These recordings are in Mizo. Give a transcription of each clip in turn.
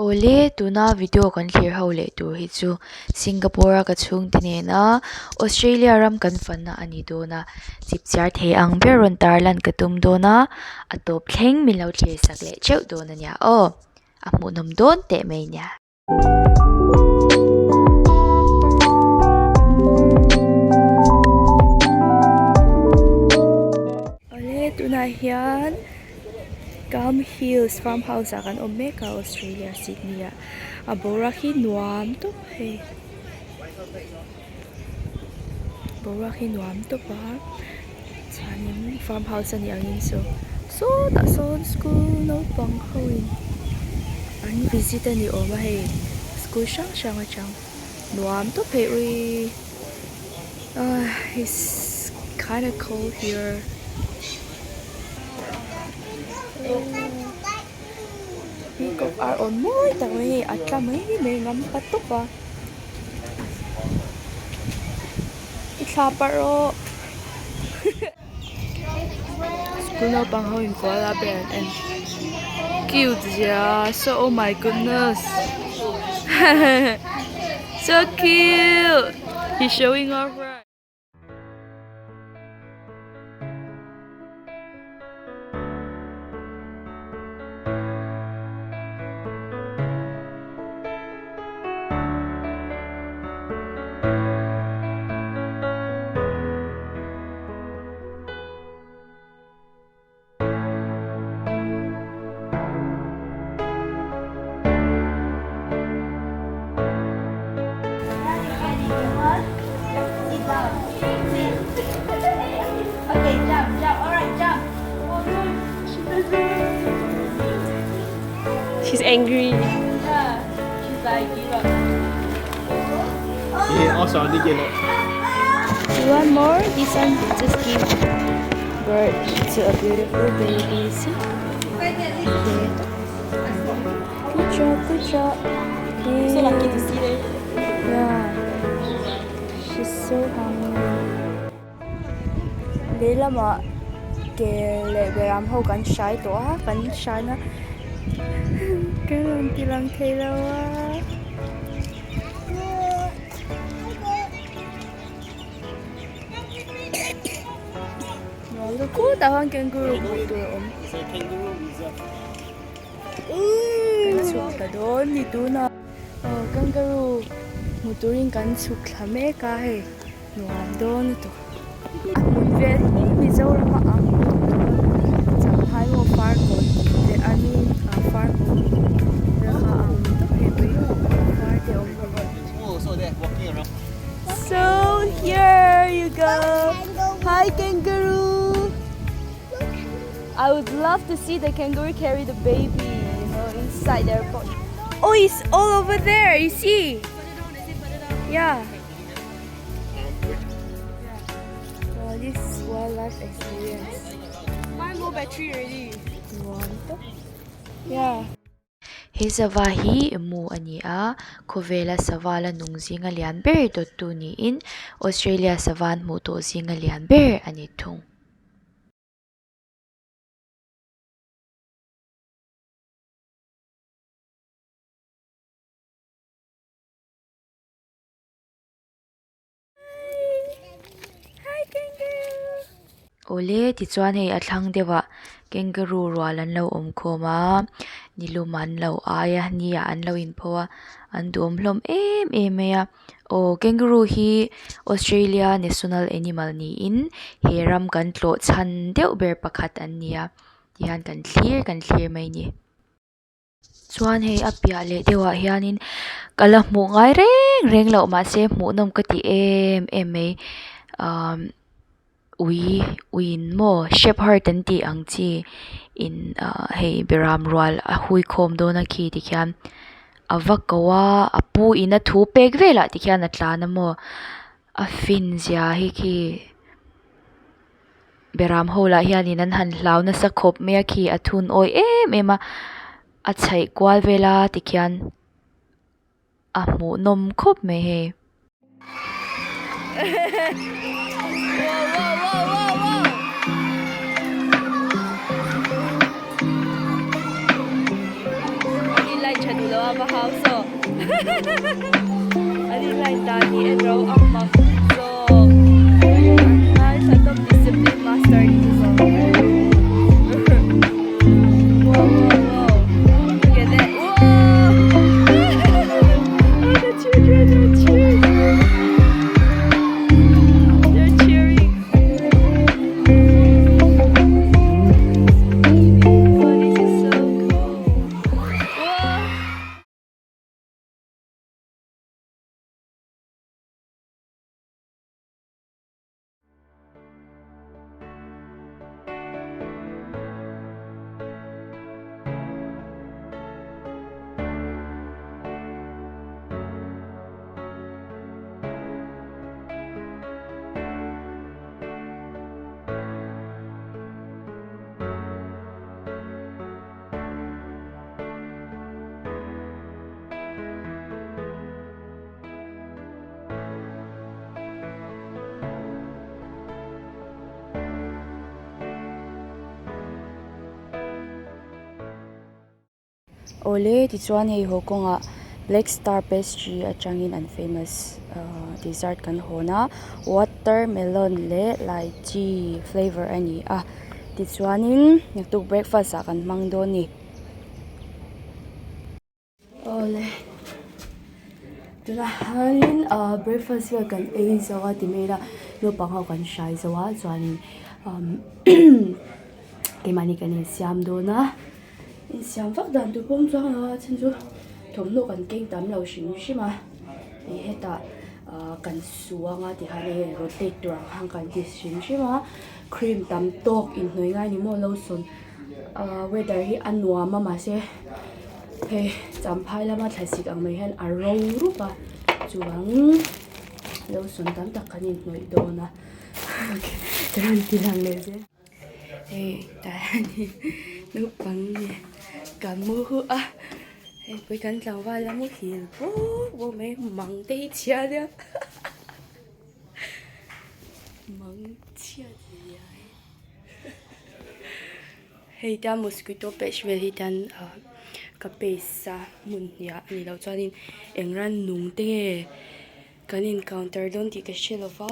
Awle, tuna video kan thlir ho leh tur hi chu Singapore a ka chhungte nena Australia ram kan fanna a ni dawn a, chipchiar thei ang ber rawn tarlan ka tum dawn a, a tawp thleng min lo thlir sak leh theuh dawn a nia aw, a hmuhnawm dawn teh mai nia. Awle tunah hian Gum Hills farm house ah kan awm mek a Australia Sydney ah a boruak hi nuam tawp hei boruak hi nuam tawp a chuanin farm house a nih angin saw sawtah sawn school naupang ho in an visit a ni awm a hei school hrang hrang atang nuam tawp hei uii ah it's kind of cold here. Peacock ar awn mawi tak mai hei a tla mai mai ngam pa tawp a i thla parh rawh school naupang ho in koala ber an en cute zia so oh my goodness so cute he showing off right. She's angry. Yeah, she's like, give up. Yeah, also I did get it. You want more? This one just give birth to a beautiful baby. See? Okay. Good job, good job. Okay. So lucky to see them. Yeah. She's so hungry. Lehlamah ke leh beram ho kan hrai tawh a, kan hraina kan rawn ti lang thei lo a. Khutah khan kangaroo hmuh tur a awm. Kan chhuk thla dawn ni tunah. Aw kangaroo hmu turin kan chhuk thla mek a hei nuam dawn lutuk. A hmun vel hi Mizoram a ang lutuk a Champhai maw Farkawn leh I mean Farkawn vel kha a ang lutuk hei pui far te a awm bawk a. So here you go hi kangaroo I would love to see the kangaroo carry the baby you know inside their pouch oh it's all over there you see yeah wow this wildlife experience Mine low battery already. Yeah. He sava hi mu a ni a khawvela sava la nung zinga lian ber dawttu niin Australia sava an hmuh tawh zinga lian ber a ni thung. Awle tichuan hei a thlang deuh ah kangaroo rual an lo awm khawm a nilum an lo ai a ni ah an lo in pho a an duhawm hlawm em em mai a aw kangaroo hi Australia national animal niin he ram kan tlawh chhan deuh ber pakhat an ni a tihian kan thlir kan thlir mai a ni. Chuan hei a piah leh deuh ah hianin ka la hmuh ngai reng reng loh mahse hmuhnawm ka ti em em mai ahh ui ui in maw shepherd an tih ang chi in ahh hei beram rual a hui khawm dawn a khi tikhian a va ko a a pu in a thu pek velah tikhian a tlan a maw a fin zia hi khi. Beram ho lah hianin an han hlau nasa khawp mai a khi a thun awi em em a a chhaih kual vel a tikhian a hmuhnawm khawp mai hei. va hau saw an in line dan hi en ro ang mak zawk an ngaithla tawp discipline master ni chu zawk wow wow wow look at that wow the children are cheering they're cheering. Awle tichuan hei haw kawngah black star pastry atangin an famous ahh dessert kan hawn a watermelon leh lychee flavour a ni a tichuanin naktuk breakfast ah kan hmang dawn a ni. Awle tunah hianin ahh breakfast vel kan ei zo a ti mai ila naupang ho kan hrai zo a chuanin umm keimahni kan insiam dawn a. Insiam vak dan tur pawh awm chuang lo a chhan chu thawmhnaw kan keng tam lo hrim hrim a ih hetah ah kan su anga tikhan hei rotate tur ang khan kan ti hrim hrim a cream tam tawk inhnawih ngai ni maw lotion ah weather hi a nuam a mahse hei champhai lama thlasik ang mai hian a ro rup a chuvangin lotion tam tak kan inhnawih dawn a ka rawn ti lang leh zel. Hei tah hianin naupang nen ka mu a hei pui kan tlangval a muhil bawk bawk mai mang te hi chhia nia mang chhiat zia hi hei tia mosquito patch vel hi tan ah ka paste a hmun hnih ah a nih loh chuanin eng rannung te nge. Kan in counter dawn tih ka hre lo va.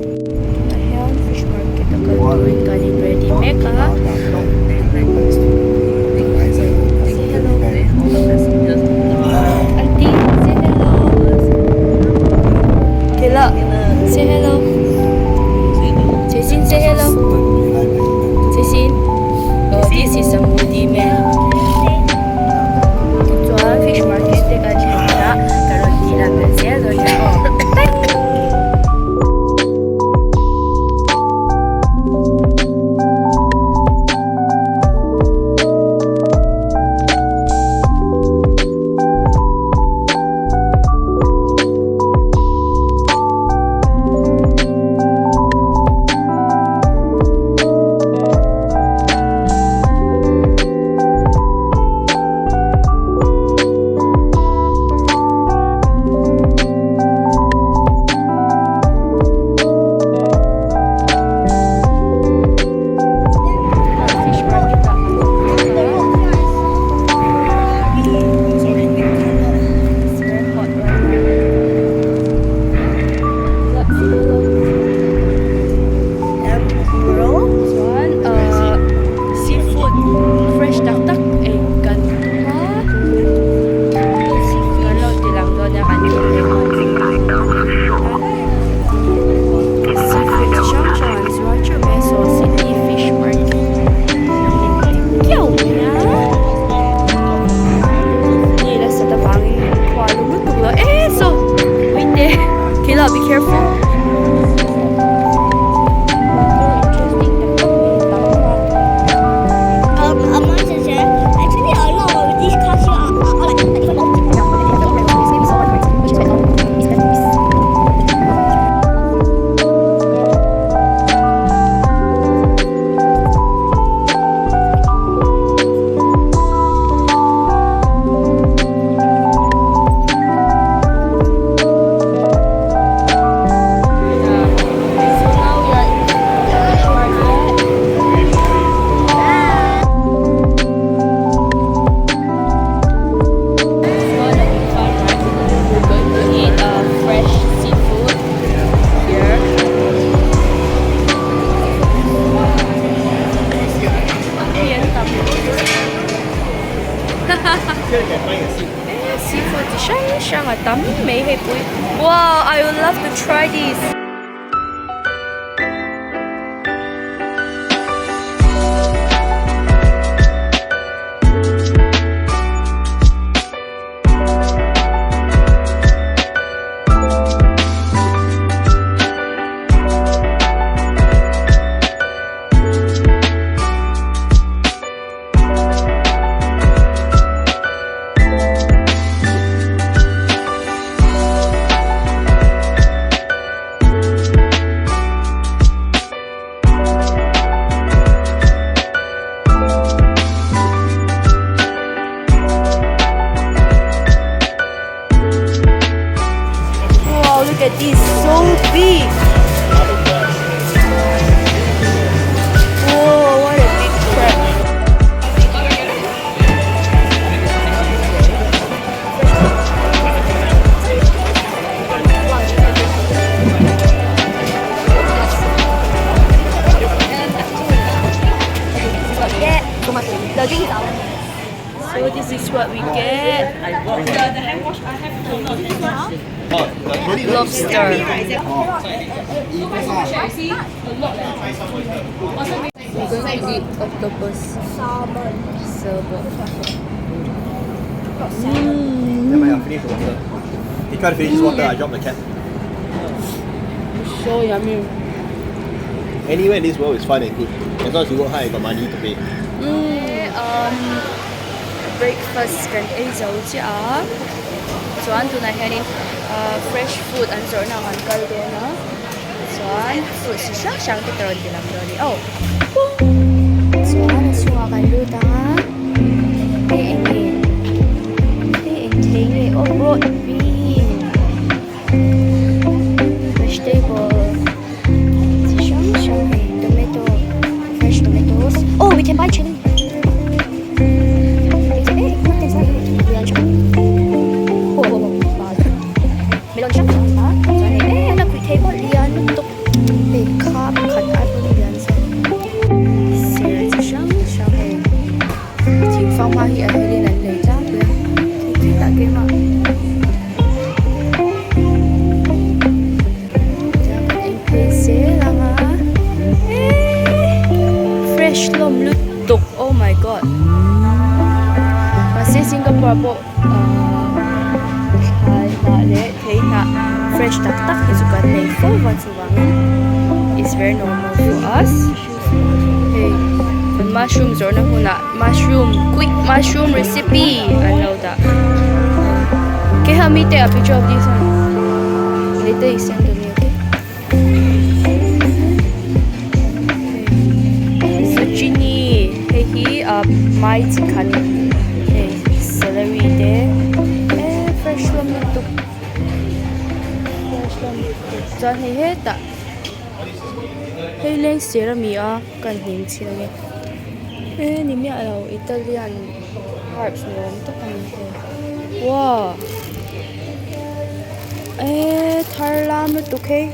Tunah hian fish market a kal turin kan in ready mek a. Say hello. Aunty, say hello. Kela, say hello. Jason, say hello. Jason, oh this is a moody man. Tichuan fish market te kan thlen a ka rawn tih lan belh zel dawn nia aw. Eh seafood chi hrang hrang a tam mai hei pui wow I would love to try this. Wow, look at this, so big. Whoa, what a big crab. So this is what we get. Lobster. We're going to eat octopus. Salmon. Salmon. Never mind, I'll finish the water. He tried to finish his water, I dropped the cap. So yummy. Anywhere in this world is fun and good. As long as you work hard and got money to pay. Um, breakfast kan ei zo chiah a chuan tunah hianin uh, fresh food an zawrhna ang an kal dawn a chuan fruit chi hrang hrang te ka rawn ti lang dawn a ni oh Chuan a chungah kan lut ang a hei eng nge hei eng thei nge aw broad bean vegetable chi hrang hrang hei tomato fresh tomatoes oh we can buy chilli melon hrang hrang a chuan hei eh a lakhuih thei pawh lian lutuk hei kha pakhat ai pawn a lian zawk ser chi hrang hrang hei thing fanghma hi a helin an lei tlangpui a khitah keimah chuan kan en phei zel ang a eee fresh hlawm lutuk oh my god mahse Singapore ah pawh ahh thlai hnah leh thei hnah fresh tak tak hi chu kan nei fo va chuvangin it's very normal for us hei kan mushroom zawrhna hmunah mushroom quick mushroom recipe an lo dah can you help me take a picture of this one later you send to me okay zucchini hei hi ah mai chi khat hei celery te eh fresh hlawm lutuk fresh hlawm lutuk chuan hei hetah hei leng sir a mi a ka hnim chhin ange eh ni miah lo Italian herbs ni awm tak a ni hei wow eh thar lam lutuk hei.